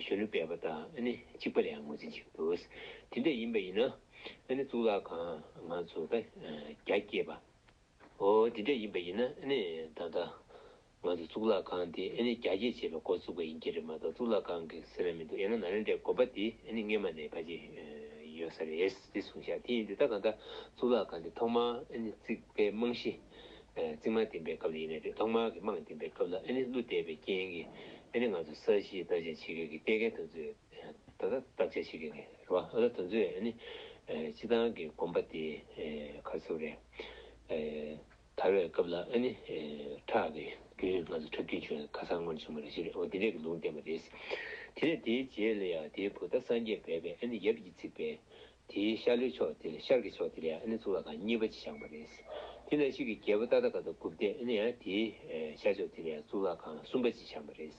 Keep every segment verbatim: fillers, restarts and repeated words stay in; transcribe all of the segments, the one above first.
གཞོན་ནུ་སྦལ་པ་དང་ཨ་ནི་གཅིག་པ་ལ་ཡང་ངོས་འཛིན་བྱེད་ཀྱི་འདུག། དེ་འདྲ་ཡིན་པ་ཡིན་ན་ཨ་ནི་གཙུག་ལག་ཁང་ང་ཚོ་ད་རྒྱ་བསྐྱེད་པ། འོ་དེ་འདྲ་ཡིན་པ་ཡིན་ན་ཨ་ནི་ད་ལྟ་ང་ཚོ་གཙུག་ལག་ཁང་དེ་ཨ་ནི་རྒྱ་བསྐྱེད་བྱེད་པའི་འགོ་བཙུགས་པ་ཡིན་གྱི་རེད་མ་གཏོགས། གཙུག་ལག་ཁང་གི་ཟེར་ན་མི་འདུག། ཡང་ན་ནཱ་ལེནྡྲའི་དགོན་པ་དེ་ཨ་ནི་སྔས་མ་ནས་ཕལ་ཆེར་ཡོད་ས་རེད་དེ་གསུངས་ཤག། དེ་ཡིན་དུས་ད་གང་ལྟར་གཙུག་ལག་ཁང་དེ་ཐོག་མར་ཨ་ནི་བརྩིགས་པའི་རྨང་གཞི། ཨ་རྩིག་རྨང་འདིང་པའི་སྐབས་ལ་ཡིན་ནའི་རེད། ཐོག་མར་གྱི་རྨང་འདིང་པའི་སྐབས་ལ་ཨ་ནི་ཀླུ་འདས་པའི་རྐྱེན་གྱིས་ཨ་ནི་ང་ཚོ་ས་གཞི་བརྟག་དཔྱད་བྱེད་མཁན་གྱི་ལྟ་མཁན་དེ་ཚོས་ད་ལྟ་བརྟག་དཔྱད་བྱེད་མཁན་རེད་བ། ཨ་ད་དེ་ཚོས་ཨ་ནི་ཨ་སྤྱིར་བཏང་གི་དགོན་པ་དེ་ཨ་ག་རེ་ཟེར་དགོས་རེད། ཨ་དར་བའི་སྐབས་ལ་ཨ་ནི་ཨ་ཁྲག་གི་རྒྱུན། ང་ཚོ་ཁྲག་རྒྱུན་བྱུང་བའི་ཁ་སང་སྔོན་བྱུང་བ་རེད་ཤག་རེད། འོ་དེ་འདྲས་ཀྱི་ལུང་བསྟན་པ་རེད། དེ་ནས་དེའི་རྗེས་ལ་ཡང་དེའི་བུ་ད་སངས་རྒྱས་སྦས་པས་ཨ་ནི་ཡབ་ཀྱིས་བརྩིགས་པའི་དེའི་ཤར་ལྷོའི་ཕྱོགས་དེ་ལ། ཤར་གྱི་ཕྱོགས་དེ་ལ་ཡང་ཨ་ནི་གཙུག་ལག་ཁང་གཉིས་པ་ཅིག་བཞེངས་པ་རེད། དེ་ནང་བཞིན་གྱི་རྒྱལ་པོ་ཏ་ཐཱ་ག་ཏ་དགུ་སྡེས་ཨ་ནི་ཡང་དེའི་ཨ་ཤར་ཕྱོགས་དེ་ལ་ཡང་གཙུག་ལག་ཁང་གསུམ་པ་ཅིག་བཞེངས་པ་རེད།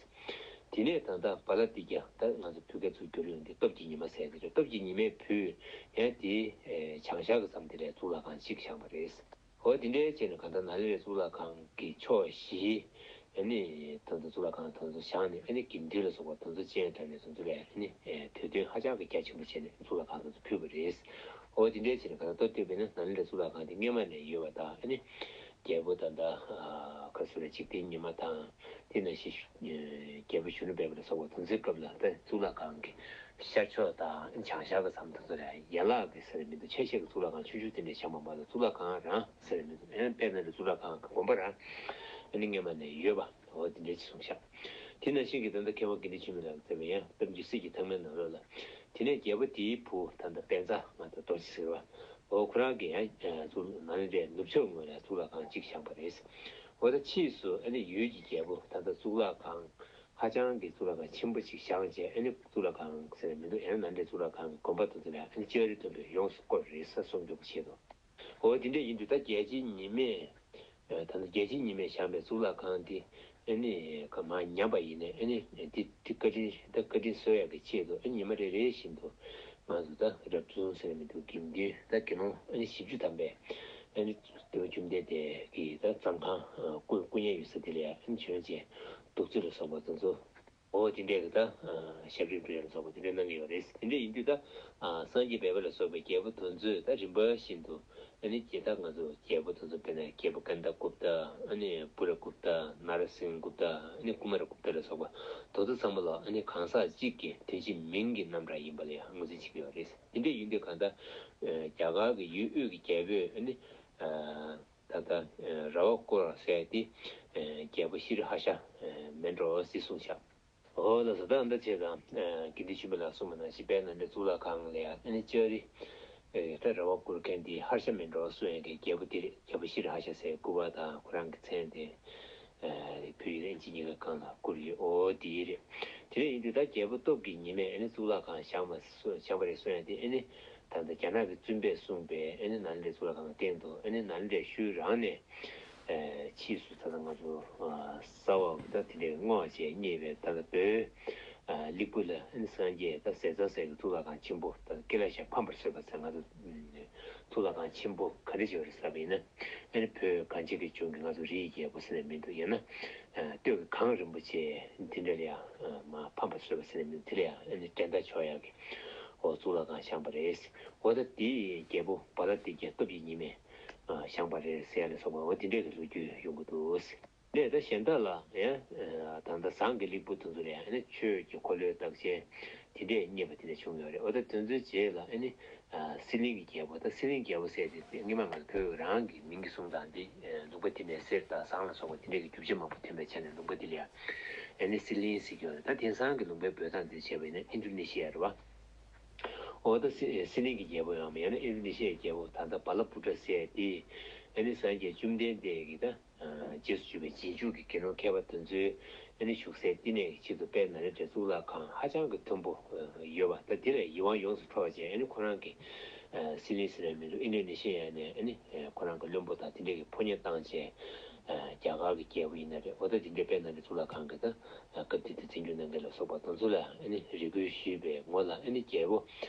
དེ་ནས་ད་ལྟ་བ་ལ་ཏི་ཀྱ། ད་ང་ཚོ་བོད་སྐད་ཚུར་བསྒྱུར་ཡོང་དུས་སྟོབས་ཀྱི་ཉི་མ་ཟེར་གྱི་རེད། སྟོབས་ཀྱི་ཉི་མའི་བུས་ཡང་དེའི་ཨ་བྱང་ཤར་གྱི་མཚམས་དེ་ལ་གཙུག་ལག་ཁང་གཅིག་བཞེངས་པ་རེད། འོ་དེ་འདྲའི་བྱས་ནས་གང་ལྟར་ནཱ་ལེནྡྲའི་གཙུག་ལག་ཁང་གི་ཕྱོགས་བཞི་ཨ་ནི་ད་ལྟ་གཙུག་ལག་ཁང་དེ་ཚོ་བཞེངས་ནས། ཨ་ནི་དགེ་འདུན་ལ་སོགས་པ་དེ་ཚོ་སྤྱན་དྲངས་ནས་དེ་ཚོ་ལ་ཨ་ནི་ཨ་དུས་སྟོན་ཧ་ཅང་གི་རྒྱ་ཆེན་པོ་བྱས་ནས་གཙུག་ལག་ཁང་དེ་ཚོ་ཕུལ་བ་རེད། འོ་དེ་འདྲའི་བྱས་ནས་གང་ལྟར་ལྟོས་པས་ན་ནཱ་ལེནྡྲའི་གཙུག་ལག་ཁང་དེ་སྔས་མ་ནས་ཡོད་པ་དང་། ཨ་ནི་རྒྱལ་པོ་ད་ལྟ་ཨ་ག་རེ་ཟེར་རེད། འཇིག་རྟེན་ཉི་མ་དང་། དེ་ནང་བཞིན་ཨ་རྒྱལ་པོ་གཞོན་ནུ་སྦས་པ་ལ་སོགས་པ་དེ་ཚོའི་སྐབས་ལ་ད་གཙུག་ལག་ཁང་གི་ཤར་ཕྱོགས་དང་བྱང་ཤར་གྱི་མཚམས་དེ་ཚོ་ལ་ཡན་ལག་གི་ཟེར་མི་འདུག། ཆ་ཤས་ཀྱི་གཙུག་ལག་ཁང་ཆུང་ཆུང་དེ་འདྲ་བཞེངས་པ་མ་གཏོགས། གཙུག་ལག་ཁང་རང་ཟེར་མི་འདུག། ཡང་དཔལ་ནཱ་ལེནྡྲའི་གཙུག་ལག་ཁང་གི་དགོན་པ་རང་ཨ་ནི་སྔས་མ་ནས་ཡོད་པ། འོ་དེ་འདྲ་ཅིག་གསུངས་ཤག། དེ་ནང་བཞིན་གྱི་ད་ལྟ་མཁས་དབང་དགེ་འདུན་ཆོས་འཕེལ་ལགས་ཀྱིས་མཛད་པའི་ཡང་གཏམ་རྒྱུད་གསེར་གྱི་ཐང་མའི་ནང་ལོགས་ལ། དེ་ནས་རྒྱལ་པོ་དེའི་བུ་ད་ལྟ་བཛྲ་ང་ཚོ་རྡོ་རྗེ་ཟེར་བ། འོ་ཁོ་རང་གིས་ཡང་ཨ་གཙུག་ནཱ་ལེནྡྲའི་ནུབ་ཕྱོགས་ངོས་ལ་གཙུག་ལག་ཁང་གཅིག་བཞེངས་པ་རེད། འོ་ད་ཕྱིས་སུ་ཨ་ནི་ཡུལ་གྱི་རྒྱལ་པོ་ད་ལྟ་གཙུག་ལག་ཁང་ཧ་ཅང་གི་གཙུག་ལག་ཁང་ཆེན་པོ་ཅིག་བཞེངས་བྱས། ཨ་ནི་གཙུག་ལག་ཁང་ཟེར་ནས་མི་འདུག། ཡང་ན་ནཱ་ལེནྡྲའི་གཙུག་ལག་ཁང་གི་དགོན་པ་དེ་ཚོ་ལ་ཨ་ནི་ལྕགས་རི་མཐོན་པོས་ཡོངས་སུ་བསྐོར་བ་རེད་ཟེར་གསུང་རྒྱུ་ཆེད་དུ། འོ་དེ་འདྲ་ཡིན་དུས་ད་རྒྱལ་ཆེན་ཉི་མས། ད་ལྟ་རྒྱལ་ཆེན་ཉི་མས་བཞེངས་པའི་གཙུག་ལག་ཁང་དེ་ཨ་ནི་ག་མར་ཉམས་པ་ཡིན་ནའི། ཨ་ནི་དེ་དེ་བཀའ་དྲིན། ད་བཀའ་དྲིན་གསོ་ཡག་གི་ཆེད་དུ་ཨ་ནི་ཉི་མ་རེ་རེ་བཞིན་དུ་ང་ཚོ་ད་རབ་བྱུང་ཟེར་ནས་མི་འདུག། དགེ་འདུན་ད་དགེ་སློང་ཨ་ནི་བཞི་བཅུ་ཐམ་པས་ཨ་ནི་སྟོན་པ་བཅོམ་ལྡན་འདས་ཀྱི་ད་གཙང་ཁང་སྐུ་སྐུ་བརྙན་ཡོད་ས་དེ་ལ་ཨ་ནི་བྱོན་བྱས་བདུག་རྩི་ལ་སོགས་པ་དེ་ཚོ། འོ་དེ་འདྲའི་གི་ད་ཞབས་རིམ་སྤྲོད་ཡ་ལ་སོགས་པ་དེ་འདྲ་གནང་གི་ཡོད་རེད། དེ་འདྲ་ཡིན་དུས་ད་སངས་རྒྱས་སྦས་པ་ལ་སོགས་པའི་རྒྱལ་པོ་དེ་ཚོས་ད་རིམ་པ་བཞིན་དུ་ཨ་ནི་ད་ང་ཚོ་རྒྱལ་པོ་དེ་ཚོ་དཔེར་ན་རྒྱལ་པོ་སྐནྡྷ་གུཔྟ། ཨ་ནི་པུ་ར་གུཔྟ། ན་ར་སིང་གུཔྟ། ཨ་ནི་ཀུ་མ་ར་གུཔྟ་ལ་སོགས་པ་དེ་ཚོ་ཚང་མ་ལ་ཨ་ནི་གང་ཟག་གཅིག་གི་དོན་གཅིག་མིང་གི་རྣམ་གྲངས་ཡིན་པ་ལ་ཡང་ངོས་འཛིན་བྱེད་ཀྱི་ཡོད་རེད། དེ་འདྲ་ཡིན་དུས་གང་ལྟར་རྒྱ་གར་གྱི་ཡུལ་དབུས་ཀྱི་རྒྱལ་པོས་ཨ་ནི་ད་ལྟ་ར་བ་ཀུ་ར་ཟེར་དེ་རྒྱལ་པོ་ཤྲཱི་ཧར་ཤ་མིན་འགྲོ་ཟེར་གསུངས་ཤག། འོ་ལགས་སོ། ད་ལྟ་བྱས་ཙང་དགེ་འདུན་ཆོས་འཕེལ་ལགས་གསུངས་པ་ནང་བཞིན་དཔལ་ནཱ་ལེནྡྲའི་གཙུག་ལག་ཁང་ལ་ཡང་ཨ་ནི་ལྕགས་རི་ད་ར་བ་བསྐུར་མཁན་དེ་ཧར་ཤ་མིན་འགྲོ་གསུང་ཡག་གི་རྒྱལ་པོ་དེ་རེད། རྒྱལ་པོ་ཤྲཱི་ཧར་ཤ་ཟེར་སྐུ་པར་དང་ཁོ་རང་གི་མཚན་དེ་བོད་ཡིག་དང་ཨིན་ཇི་གཉིས་ཀ་སྒང་ལ་བསྐུར་ཡོད། འོ་དེ་རེད། དེ་འདྲ་ཡིན་དུས་ད་རྒྱལ་པོ་སྟོབས་ཀྱི་ཉི་མས་ཨ་ནི་གཙུག་ལག་ཁང་བཞེངས་པ་བཞེངས་པ་རེད་གསུང་ཡག་དེ་ཨ་ནི་ད་ལྟ་རྒྱ་ནག་གི་བཙུན་པས་གསུངས་པའི་ཨ་ནི་ནཱ་ལེནྡྲའི་གཙུག་ལག་ཁང་གི་སྟེང་དུ་ཨ་ནི་ནཱ་ལེནྡྲའི་ཤུལ་རང་ནས། ཕྱིས་སུ་ད་ལྟ་ང་ཚོ་གསར་པ་ད་དེ་འདྲའི་བསྔོ་བ་བྱས་རྙེད་པའི་ད་ལྟ་བོད་ཀླད་ཀོར་ལ་ཨ་ནི་སངས་རྒྱས་ད་ཟས་གཙང་ཟེར་གྱི་གཙུག་ལག་ཁང་ཆེན་པོ། ད་ཀི་ལ་ཤ་ཕམ་པར་བཟོས་པ་ཟེར། ང་ཚོ་གཙུག་ལག་ཁང་ཆེན་པོ་ག་འདྲ་ཅིག་ཡོད་རེད་ཟེར་བ་ཡིན་ན། ཨ་ནི་བོད་གངས་ཅན་གྱི་ལྗོངས་ཀྱི་ང་ཚོ་རིའི་རྒྱལ་པོ་ཟེར་ནས་མིང་འདུག། ཡང་ན་སྟོད་ཀྱི་གངས་རིན་པོ་ཆེ་དེ་འདྲ་ལ་ཡང་མར་ཕམ་པར་བཟོས་པ་ཟེར་ནས་མིང་འདུག། དེ་ལ་ཡང་ཨ་ནི་འགྲན་ཟླ་ཆོག་ཡག་གི་འོ་གཙུག་ལག་ཁང་བཞེངས་པ་རེད། འོ་ད་དེ་རྒྱལ་པོ་བ་ལ་ཏི་ཀྱ་སྟོབས་ཀྱི་ཉི་མས་བཞེངས་པ་རེད་ཟེར་ཡ་ལ་སོགས་པ་འོ་དེ་འདྲའི་གི་ལོ་རྒྱུས་ཡོང་གི་འདུག། དེ་ནས་ད་གཞན་དག་ལ་ཡང་ད་ལྟ་ཟངས་ཀྱི་ཀླད་ཀོར་དེ་ཚོ་ལ་ཡང་ཨ་ནི་ཆོས་ཀྱི་འཁོར་ལོའི་རྟགས་ཅན་དེ་འདྲས་རྙེད་པ་དེ་འདྲ་བྱུང་ཡོད་རེད། འོ་ད་དེ་ཚོའི་རྗེས་ལ་ཨ་ནི་སི་ལིང་གི་རྒྱལ་པོ། ད་སི་ལིང་རྒྱལ་པོ་ཟེར་དེ་སྔོན་མ་ང་ཚོ་བོད་རང་གི་མིང་གི་གསུང་སྟངས་འདི་ལུང་པ་དེ་ནས་གསེར་དང་ཟངས་ལ་སོགས་པ་དེ་འདྲས་ཀྱི་རྒྱུ་ཆ་མང་པོ་ཐོན་པའི་ཆ་ནས་ལུང་པ་དེ་ལ་ཡང་ཨ་ནི་སི་ལིང་ཟེར་གྱི་ཡོད་རེད། ད་དེང་སང་གི་ལུང་པའི་འབོད་སྟངས་འདི་བྱས་པ་ཡིན་ན་ཨིན་ཌོ་ནེ་ཤི་ཡ་རེད་བ། འོ་ད་སི་སི་ལིང་གི་རྒྱལ་པོའམ་ཡང་ན་ཨིན་ཌོ་ནེ་ཤི་ཡའི་རྒྱལ་པོ་ད་ལྟ་བ་ལ་པུ་ཊ་ཟེར་དེ་ཨ་ནི་སངས་རྒྱས་བཅོམ་ལྡན་འདས་ཀྱི་ད་རྗེས་སུ་འཇུག་པའི་རྗེས་འཇུག་གི་དགེ་སློང་མཁས་པ་དེ་ཚོའི་ཨ་ནི་བཞུགས་སའི་བསྟི་གནས་ཀྱི་ཆེད་དུ་དཔལ་ནཱ་ལེནྡྲའི་གཙུག་ལག་ཁང་ཧ་ཅང་གི་མཐོན་པོ་ཡོད་པ། ད་དེ་ལ་ཡིད་དབང་ཡོངས་སུ་འཕྲོག་བྱས་ཨ་ནི་ཁོ་རང་གི་སི་ལིང་ཟེར་ནས་མི་འདུག། ཨིན་ཌོ་ནེ་ཤི་ཡ་ནས་ཨ་ནི་ཁོ་རང་གི་བློན་པོ་དང་དེ་འདྲས་ཀྱི་ཕོ་ཉ་བཏང་བྱས་རྒྱ་གར་གྱི་རྒྱལ་པོ་ཡིན་ན་རེད། འོ་ད་དེ་འདྲས་དཔལ་ནཱ་ལེནྡྲའི་གཙུག་ལག་ཁང་གི་ད་སྐབས་དེ་དུས་བཙན་སྐྱོང་གནང་མཁན་ལ་སོགས་པ་དེ་ཚོ་ལ་ཨ་ནི་རེ་སྐུལ་ཞུས་པའི་ངོ་ལ་ཨ་ནི་རྒྱལ་པོ་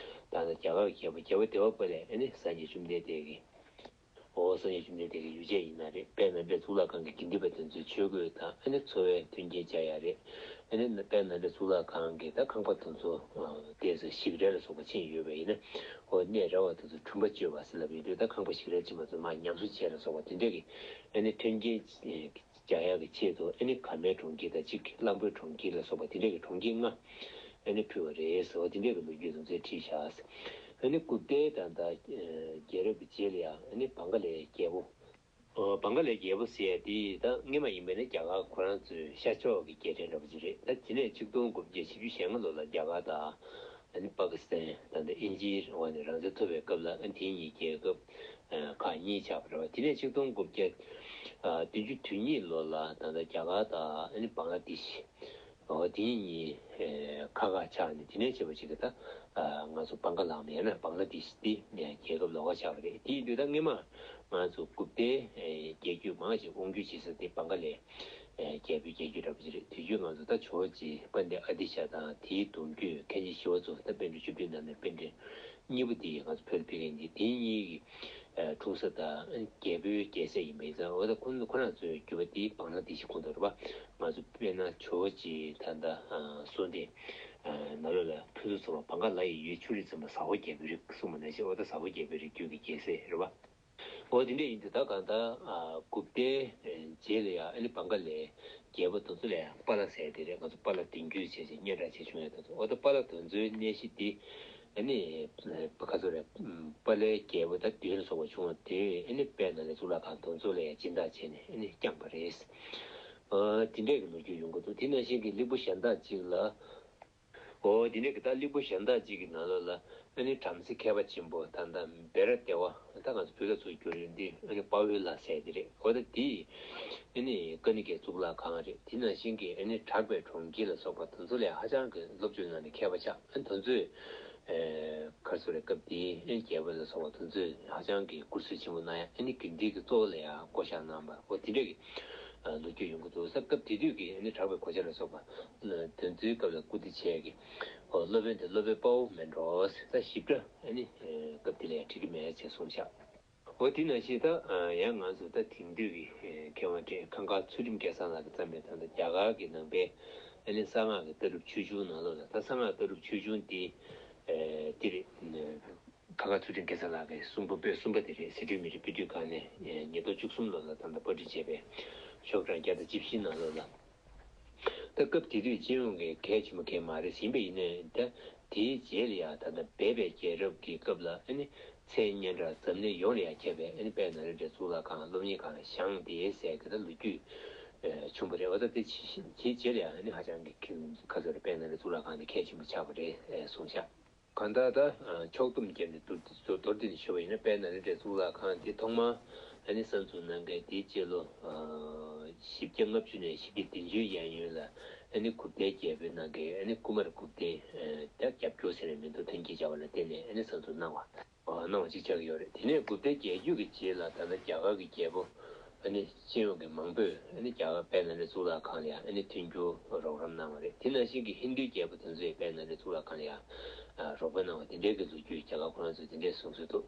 ད་ལྟ་རྒྱ་གར་གྱི་རྒྱལ་པོ་རྒྱལ་པོ་དེ་བ་པ་ལས་ཨ་ནི་སངས་རྒྱས་བཅོམ་ལྡན་འདས་ཀྱི་འོ་སངས་རྒྱས་བཅོམ་ལྡན་འདས་ཀྱི་ཡོ་བྱད་ཡིན་ན་རེད། དཔལ་ནཱ་ལེནྡྲའི་གཙུག་ལག་ཁང་གི་དགེ་འདུན་པ་དེ་ཚོའི་ཆོས་གོས་དང་ཨ་ནི་འཚོ་བའི་མཐུན་རྐྱེན་སྦྱར་ཡ་རེད། ཨ་ནི་དཔལ་ནཱ་ལེནྡྲ་གཙུག་ལག་ཁང་གི་ད་ཁང་པ་དེ་ཚོ་ཨ་དེ་ཚོ་ཞིག་རལ་ལ་སོགས་པ་ཕྱིན་ཡོད་པ་ཡིན་ན། འོ་གནས་ར་བ་དེ་ཚོ་དྲུང་པ་གཅོད་པ་ཟེར་ལབ་ཡོད་དུས། ད་ཁང་པ་ཞིག་རལ་ཕྱིན་པ་ཚོ་མར་ཉམས་གསོ་བྱས་ལ་སོགས་པ་དེ་འདྲས་ཀྱི་ཨ་ནི་མཐུན་རྐྱེན་སྦྱར་ཡག་གི་ཆེད་དུ། ཨ་ནི་གར་མའི་གྲོང་ཁྱེར་དང་གཅིག་གླང་པོའི་གྲོང་ཁྱེར་ལ་སོགས་པ་དེ་འདྲས་ཀྱི་གྲོང་ཁྱེར་ལྔ་ཨ་ནི་ཕུལ་བ་རེད་ཟེར་བ་དེ་འདྲས་ཀྱི་ལོ་རྒྱུས་དེ་ཚོ་བྲིས་བཞག་ཨ་ནི་གུཔྟའི་ད་ལྟ་རྒྱལ་རབས་ཀྱི་རྗེས་ལ་ཡང་ཨ་ནི་བང་ག་ལའི་རྒྱལ་པོ། ཨོ། བང་ག་ལའི་རྒྱལ་པོ་ཟེར་ཡ་དེ་ད་སྔོན་མ་ཡིན་པ་ནི་རྒྱ་གར་ཁོ་རང་ཚོའི་ཤར་ཕྱོགས་ཀྱི་རྒྱལ་ཕྲན་འདྲ་པོ་ཅིག་རེད། ད་དེ་ནས་ཆིག་སྟོང་དགུ་བརྒྱ་བཞི་བཅུ་ཞེ་ལྔ་ལོ་ལ་རྒྱ་གར་དང་ཨ་ནི་པ་ཀི་སི་ཐན་ད་ལྟ་ཨིན་ཇིའི་འོག་ནས་རང་བཙན་ཐོབ་པའི་སྐབས་ལ། ཨ་དེ་གཉིས་རྒྱལ་ཁབ་ཨ་ཁག་གཉིས་ཆགས་པ་རེད་པ། དེ་ནས་ཆིག་སྟོང་དགུ་བརྒྱ་ཨ་བདུན་ཅུ་དོན་གཉིས་ལོ་ལ་ད་ལྟ་རྒྱ་གར་དང་ཨ་ནི་བང་ལ་དེ་ཤི། འོ་དེ་གཉིས་ཨེ་ཁ་ཁ་ཆགས་ནས། དེ་ནས་བྱས་པ་ཅིག་གིས་ད་ཨ་ང་ཚོ་བང་ག་ལ་ནས་ཡང་ན་བང་ལ་དེ་ཤི་དེ་ཨེ་རྒྱལ་ཁབ་ལོགས་ཀ་ཆགས་པ་རེད། དེ་ཡིན་དུས་ད་སྔོན་མ་ང་ཚོ་གུཔྟའི་ཨེ་རྒྱལ་རྒྱུད་མང་ཆེ་དབང་སྒྱུར་བྱེད་ས་དེ་བང་ག་ལའི་ཨེ་རྒྱལ་པོའི་རྒྱལ་རྒྱུད་འདྲ་པོ་ཅིག་རེད། དེ་རྒྱུད་ང་ཚོ་ད་ཇོ་བོ་རྗེ་དཔལ་ལྡན་ཨ་ཏི་ཤ་དང་དེའི་གདུང་རྒྱུད་མཁན་ཆེན་ཞི་བ་འཚོ། ད་པཎྜི་ཏ་བཅུ་བདུན་ནང་ནས་པཎྜི་ཏ་གཉིས་པོ་དེ་ང་ཚོ་བོད་ལ་ཕེབས་མཁན་དེ། དེ་གཉིས་ཀྱི་ཨ་འཁྲུངས་ས་དང་རྒྱལ་པོའི་རྒྱལ་སྲས་ཡིན་པ་ཡིན་ཙང་། འོ་ད་ཁོང་ཁོ་རང་ཚོའི་རྒྱུད་པ་དེ་བང་ལ་དེ་ཤི་ཁོངས་གཏོགས་རེད་པ། ང་ཚོ་དཔེར་ན་ཇོ་བོ་རྗེ་ད་ལྟ་ཨ་གསུང་སྟེ་ཨ་ནང་ལོགས་ལ་ཕུན་སུམ་ཚོགས་པ་བང་ག་ལ་ཡི་ཡུལ་ཕྱོགས་རིས་གཙང་པ་ཟ་ཧོར་རྒྱལ་པོའི་རིགས་གསུངས་པ་ནང་བཞིན། འོ་ད་ཟ་ཧོར་རྒྱལ་པོའི་རིགས་རྒྱུད་ཀྱི་རྒྱལ་སྲས་རེད་པ། འོ་དེ་འདྲ་ཡིན་དུས་ད་གང་ལྟར་ཨ་གུཔྟའི་རྗེས་ལ་ཡང་ཨ་ནི་བང་ག་ལའི་རྒྱལ་པོ་དེ་ཚོ་ལ་ཡང་པཱ་ལ་ཟེར་དེ་རེད། ང་ཚོ་པཱ་ལ་བདུན་རྒྱུད་ཟེར་ཞིག་སྙན་གྲགས་ཆེ་བྱུང་ཡོད་དེ་ཚོ། འོ་ད་པཱ་ལ་དེ་ཚོའི་གནས་གཞི་དེ་ཨ་ནི་ཁ་སོ་རེད། པཱ་ལའི་རྒྱལ་པོ་ད་བདུན་ལ་སོགས་པ་བྱུང་བ་དེ་ཨ་ནི་དཔལ་ནཱ་ལེནྡྲ་གཙུག་ལག་ཁང་དེ་ཚོ་ལ་ཡང་སྦྱིན་བདག་བྱས་ནས་ཨ་ནི་བསྐྱངས་པ་རེད། ཨ་དེ་འདྲས་ཀྱི་ལོ་རྒྱུས་ཡོང་གི་འདུག་དེ་ནང་བཞིན་གྱི་གླིང་བུ་གཞན་དག་ཅིག་ལ། འོ་དེ་འདྲས་ཀྱི་ད་གླིང་བུ་གཞན་དག་ཅིག་གི་ནང་ལོགས་ལ་ཨ་ནི་བྲམ་ཟེ་མཁས་པ་ཆེན་པོ་ད་ལྟ་བེ་ར་དེ་ཝ། ད་ང་ཚོ་བོད་སྐད་ཚུར་བསྒྱུར་ཡོང་དུས་ཨ་ནི་དཔའ་བོའི་ལྷ་ཟེར་དེ་རེད། འོ་ད་དེ་ཨ་ནི་ཀ་ནི་ཀའི་གཙུག་ལག་ཁང་རེད། དེ་ནང་བཞིན་གྱི་ཨ་ནི་བྲག་པའི་གྲོང་ཁྱེར་ལ་སོགས་པ་དེ་ཚོ་ལ་ཡང་ཧ་ཅང་གི་སློབ་སྦྱོང་གནང་ནས་མཁས་པ་ཆགས། ཨ་ནི་དེ་ཚོས་ཨེ་ག་རེ་ཟེར་རེད། སྐབས་དེའི་ཨ་ནི་རྒྱལ་པོ་ལ་སོགས་པ་དེ་ཚོས་ཧ་ཅང་གི་བཀུར་གཟི་ཆེན་པོ་གནང་ཡ། ཨ་ནི་དགེ་འདུན་གྱི་གཙོ་བོ་ལ་ཡང་བསྐོ་བཞག་གནང་བ། འོ་དེ་འདྲས་ཀྱི་ལོ་རྒྱུས་ཡོང་གི་འདུག་ས། སྐབས་དེ་དུས་ཀྱི་ཨ་ནི་བྲག་པའི་གོ་ཆ་ལ་སོགས་པ་དེ་ཚོའི་སྐབས་ལ་བཀུར་སྟི་བྱས་ཀྱི། འོ་སློབ་དཔོན་དེ་སློབ་དཔོན་དཔའ་བོ་མེ་འབྲོག་ཟེར། ད་ཞིབ་ཕྲ་ཨ་ནི་སྐབས་དེ་ལ་ཡང་བྲིས་ཀྱི་མེད་ཅེས་གསུངས་ཤག་འོ་དེ་ནང་བཞིན་ད་ཡང་ང་ཚོ་ད་དེང་དུས་ཀྱི་མཁས་དབང་གྲས་ཁང་དཀར་ཚུལ་ཁྲིམས་སྐལ་བཟང་ལགས་ཀྱིས་བརྩམས་པའི་ད་ལྟ་རྒྱ་གར་གྱི་ནང་པའི་ཨ་ནི་གསང་སྔགས་ཀྱི་ལྟ་གྲུབ་ཆོས་འབྱུང་ནང་ལོགས་ལ། ད་གསང་སྔགས་ལྟ་གྲུབ་ཆོས་འབྱུང་དེ་ཨེ་དེ་རེད། ཁང་དཀར་ཚུལ་ཁྲིམས་སྐལ་བཟང་ལགས་ཀྱི་གསུང་འབུམ་པོད་གསུམ་པ་དེ་རེད། སི་ཁྲོན་མི་རིགས་དཔེ་སྐྲུན་ཁང་ནས་ཨེ་ཉིས་སྟོང་བཅུ་གསུམ་ལོ་ལ་ད་ལྟ་པར་སྐྲུན་བྱས་པའི་ཤོག་གྲངས་བརྒྱ་དང་བཅུ་བཞི་ནང་ལོགས་ལ། ད་སྐབས་དེ་དུས་སྤྱི་ཡོངས་ཀྱི་གལ་ཆེན་པོ་གང་ཡང་མ་རེད། ཡིན་པ་ཡིན་ནའི་ད་དེའི་རྗེས་ལ་ཡང་ད་ལྟ་སྦས་པའི་རྒྱལ་རབས་ཀྱི་སྐབས་ལ་ཨ་ནི་མཚན་སྙན་གྲགས་འཛམ་གླིང་ཡོངས་ལ་ཡང་ཁྱབ་པའི་ཨ་ནི་དཔལ་ནཱ་ལེནྡྲའི་གཙུག་ལག་ཁང་སློབ་གཉེར་ཁང་ལ་བཞེངས་ཏེ་ཟེར་གྱི་ད་ལོ་རྒྱུས་ཨེ་བྱུང་བ་རེད། འོ་ད་དེ་ཕྱི་དེའི་རྗེས་ལ་ཡང་ཨ་ནི་ཧ་ཅང་གི་ཁ་ཚོད་རེད། དཔལ་ནཱ་ལེནྡྲའི་གཙུག་ལག་ཁང་དེ་གལ་ཆེན་པོ་ཆགས་པ་རེད་ཨེ་གསུངས་ཤག་གང་ལྟར་ད་ཕྱོགས་བསྡོམས་བརྒྱབ་ནས་མདོར་མདོར་བསྡུས་ནས་ཞུ་བ་ཡིན་ན། དཔལ་ནཱ་ལེནྡྲའི་གཙུག་ལག་ཁང་དེ་ཐོག་མར་ཨ་ནི་གསར་འཛུགས་གནང་མཁན་དེའི་སྤྱི་ལོ་བཞི་བརྒྱ་ལྔ་བཅུ་ནས་བཞི་བརྒྱ་བདུན་ཅུའི་གཡས་གཡོན་ལ་ཨ་ནི་གུཔྟའི་རྒྱལ་པོའི་ནང་གི་ཨ་ནི་ཀུ་མར་གུཔྟའི་ད་རྒྱབ་སྐྱོར་ཟེར་ནས་མིང་ཐོ་ཐོན་སྐྱེད་བྱ་བ་ལ་བརྟེན་ནས་ཨ་ནི་གསར་འཛུགས་གནང་བ། གནང་བ་ཅིག་ཆགས་ཀྱི་ཡོད་རེད། དེ་ནས་གུཔྟའི་རྒྱལ་རྒྱུད་ཀྱི་རྗེས་ལ་ད་ལྟ་རྒྱ་གར་གྱི་རྒྱལ་པོ་ཨ་ནི་སྤྱི་ཡོངས་ཀྱི་མང་པོས་ཨ་ནི་རྒྱ་གར་དཔལ་ནཱ་ལེནྡྲ་གཙུག་ལག་ཁང་ལ་ཡང་ཨ་ནི་མཐུན་འགྱུར་རོགས་རམ་གནང་བ་རེད། དེ་ནང་བཞིན་གྱི་ཧིན་རྡུའི་རྒྱལ་པོ་དེ་ཚོས་དཔལ་ནཱ་ལེནྡྲ་གཙུག་ལག་ཁང་ལ་ཡང་རོགས་པ་གནང་བ་དེ་འདྲའི་གི་ལོ་རྒྱུས་རྒྱ་གར་ཁོ་རང་ཚོས་དེ་འདྲས་གསུང་སྲོལ་འདུག་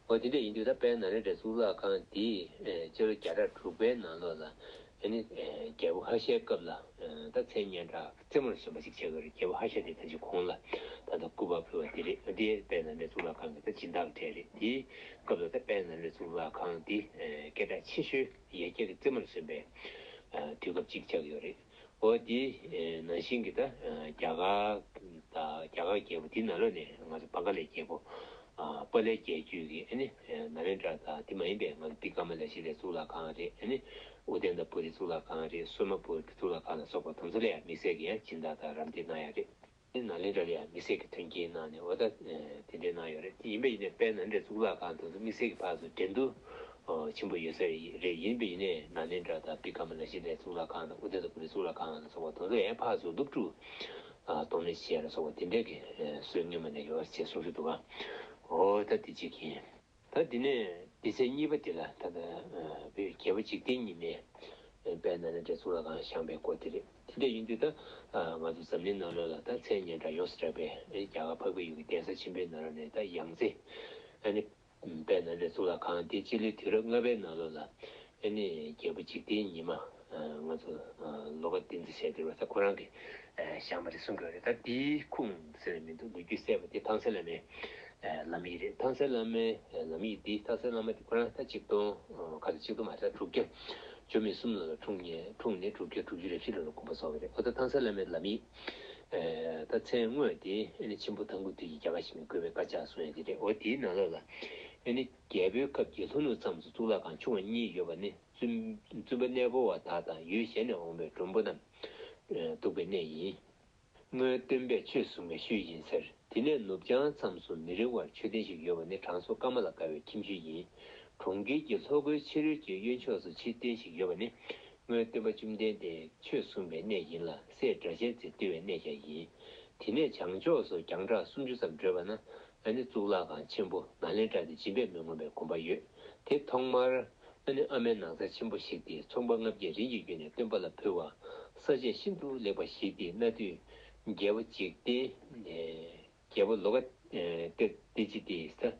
འོ་དེ་འདྲས་ཡིན་དུས་ད་དཔལ་ནཱ་ལེནྡྲའི་གཙུག་ལག་ཁང་འདི་སྤྱི་ལོ་བརྒྱ་ཕྲག་དྲུག་པའི་ནང་ལོགས་ལ་ཨ་ནི་རྒྱལ་པོ་ཧ་ཤའི་སྐབས་ལ་ད་མཚན་སྙན་གྲགས་རྩེ་མོར་སོན་པ་ཞིག་ཆགས་ཀྱི་རེད། རྒྱལ་པོ་ཧ་ཤ་དེ་ད་ཅི་གོང་ལ་ད་ལྟ་སྐུ་པར་ཕུལ་བ་དེ་རེད། འདི་དཔལ་ནཱ་ལེནྡྲའི་གཙུག་ལག་ཁང་གི་ད་སྦྱིན་བདག་གྲས་རེད། དེའི་སྐབས་ལ་ད་དཔལ་ནཱ་ལེནྡྲའི་གཙུག་ལག་ཁང་འདི་སྐད་གྲགས་ཆེ་ཤོས་ཡར་རྒྱས་ཀྱི་རྩེ་མོར་སོན་པའི་དུས་སྐབས་ཅིག་ཆགས་ཀྱི་ཡོད་རེད། འོ་དེ་ནང་བཞིན་གྱི་ད་རྒྱ་གར་ད་རྒྱ་གར་རྒྱལ་པོ་དེའི་ནང་ལོགས་ནས་ང་ཚོ་བང་ག་ལའི་རྒྱལ་པོ་པཱ་ལའི་རྒྱལ་རྒྱུད་ཀྱི་ཨ་ནི་ནཱ་ལེནྡྲ་དང་དེ་མ་ཡིན་པའི་ང་ཚོ་བི་ཀ་མ་ལ་ཤི་ལའི་གཙུག་ལག་ཁང་རེད། ཨ་ནི་ཨུ་དན་ཏ་པུ་རི་གཙུག་ལག་ཁང་རེད། སོར་མ་པུ་རི་གཙུག་ལག་ཁང་ལ་སོགས་པ་དེ་ཚོ་ལ་ཡང་དམིགས་བསལ་གྱི་ཡང་སྦྱིན་བདག་དང་རམ་འདེགས་གནང་ཡ་རེད། ཨ་ནི་ནཱ་ལེནྡྲ་ལ་ཡང་དམིགས་བསལ་གྱི་མཐུན་རྐྱེན་གནང་ནས་འོ་ད་དེ་འདྲས་གནང་ཡོད་རེད། དེ་ཡིན་པ་ཡིན་ནའི་དཔལ་ནཱ་ལེནྡྲའི་གཙུག་ལག་ཁང་དེ་ཚོ་དམིགས་བསལ་གྱི་ཕར་ཚུར་འགྲན་བསྡུར་ཆེན་པོ་ཡོད་ས་རེད། ཡིན་པ་ཡིན་ནའི་ནཱ་ལེནྡྲ་དང་བི་ཀ་མ་ལ་ཤི་ལའི་གཙུག་ལག་ཁང་དང་ཨུ་དན་ཏ་པུ་རི་གཙུག་ལག་ཁང་ལ་སོགས་པ་དེ་ཚོ་ཡང་ཕར་ཚུར་སློབ་ཕྲུག་གཏོང་ལེན་བྱས་ལ་སོགས་པ་དེ་འདྲས་ཀྱི་སྲོལ་སྔོན་མ་ནས་ཡོད་ཅེས་གསུངས་སྲོལ་འདུག་ག་འོ་ད་དེ་གཅིག་ཡིན། ད་དེ་ནས་སྡེ་ཚན་གཉིས་པ་དེ་ལ་ད་ལྟ་བོད་རྒྱལ་པོ་འཇིག་རྟེན་ཉི་མས་དཔལ་ནཱ་ལེནྡྲའི་གཙུག་ལག་ཁང་བཞེངས་པའི་སྐོར་དེ་རེད། དེ་འདྲ་ཡིན་དུས་ད་ང་ཚོ་འཛམ་གླིང་ནང་ལོགས་ལ་ད་མཚན་སྙན་གྲགས་ཡོངས་སུ་གྲགས་པའི་རྒྱ་གར་འཕགས་པའི་ཡུལ་གྱི་གདན་ས་ཆེན་པོའི་ནང་ལོགས་ནས་ད་ཡང་རྩེ་ཨ་ནི་དཔལ་ནཱ་ལེནྡྲའི་གཙུག་ལག་ཁང་དེ་སྤྱི་ལོའི་དུས་རབས་ལྔ་པའི་ནང་ལོགས་ལ་ཨ་ནི་རྒྱལ་པོ་འཇིག་རྟེན་ཉི་མ་ ང་ཚོ་ལོ་ཀ་བསྟན་འཛིན་ཟེར་དེ་རེད་པ། ད་ཁོ་རང་གིས་བཞེངས་པ་རེད་གསུང་གི་ཡོད་རེད། ད་དེའི་ཁུངས་ཟེར་ནས་མི་འདུག་ལོ་རྒྱུས་གསལ་བ་དེ་ཐང་སན་བླ་མའི་ལམ་ཡིག་རེད། ཐང་སན་བླ་མའི་ལམ་ཡིག་འདི། ཐང་སན་བླ་མ་དེ་ཁོ་རང་ད་ཆིག་སྟོང་ག་ཚོད། ཆིག་སྟོང་མ་རེད། དྲུག་བརྒྱ་བཅུ་མེད་གསུམ་ལོ་ལ་འཁྲུངས་ནས། འཁྲུངས་ནས་དྲུག་བརྒྱ་དྲུག་ཅུ་རེ་བཞི་ལོ་ལ་དགོངས་པ་རྫོགས་པ་རེད། འོ་ད་ཐང་སན་བླ་མའི་ལམ་ཡིག་ད་མཚན་དངོས་དེ་ཨ་ནི་ཆེན་པོ་ཐང་སྐུ་དུས་ཀྱི་རྒྱ་གར་ཞིག་ནས་བཀོད་པའི་དཀར་ཆག་གསུང་ཡ་དེ་རེད། འོ་དེའི་ནང་ལོགས་ལ་ཨ་ནི་རྒྱལ་པོའི་སྐབས་ཀྱི་ལྷོ་ནུབ་མཚམས་སུ་གཙུག་ལག་ཁང་ཆུང་བ་གཉིས་ཡོད་པ་ནི། བཙུན་བཙུན་པ་གནས་སྤོ་བ་དག་དང་ཡུལ་གཞན་ནས་འོང་བའི་མགྲོན་པོ་རྣམས་འདུག་པའི་གནས་ཡིན། སྔོན་སྟོན་པས་ཆོས་གསུངས་པའི་ཤུལ་ཡིན་ཟེར། དེ་ནས་ནུབ་བྱང་མཚམས་སུ་མི་རིང་བར་མཆོད་རྟེན་ཞིག་ཡོད་པ་ནི་དྲང་སྲོང་ཀ་མ་ལ་དགའ་བའི་ཁྱིམ་ཤུལ་ཡིན། གྲོང་ཁྱེར་གྱི་ལྷོ་སྒོའི་ཕྱི་རོལ་གྱི་གཡོན་ཕྱོགས་སུ་མཆོད་རྟེན་ཞིག་ཡོད་པ་ནི་སྔོན་སྟོན་པ་བཅོམ་ལྡན་འདས་ཆོས་གསུངས་པའི་གནས་ཡིན་ལ། སྲས་སྒྲ་གཅན་འཛིན་བཏུལ་བའི་གནས་ཀྱང་ཡིན། དེ་ནས་བྱང་ཕྱོགས་སུ་རྒྱང་གྲགས་སུམ་ཅུ་ཙམ་བགྲོད་པ་ན་ཨ་ནི་གཙུག་ལག་ཁང་ཆེན་པོ་ནཱ་ལེནྡྲ་དེ་སྦྱིན་པས་མི་ངོམས་པའི་དགོན་པ་ཡོད། དེ་ཐོག་མར་ཨ་ནི་ཨ་མའི་ནང་ཚན་ཆེན་པོ་ཞིག་སྟེ། ཚོང་པ་ལྔ་བརྒྱས་རིམ་གྱིས་བརྒྱུད་ནས་སྟོན་པ་ལ་ཕུལ་བ། ས་དཔྱད་ཤིན་ཏུ་ལེགས་པ་ཞིག་སྟེ། གནའ་དུས་རྒྱལ་པོ་འཇིག་རྟེན། རྒྱལ་པོ་ལོ་ཀ་ཏི་ཏི་ཅི་སྟེ།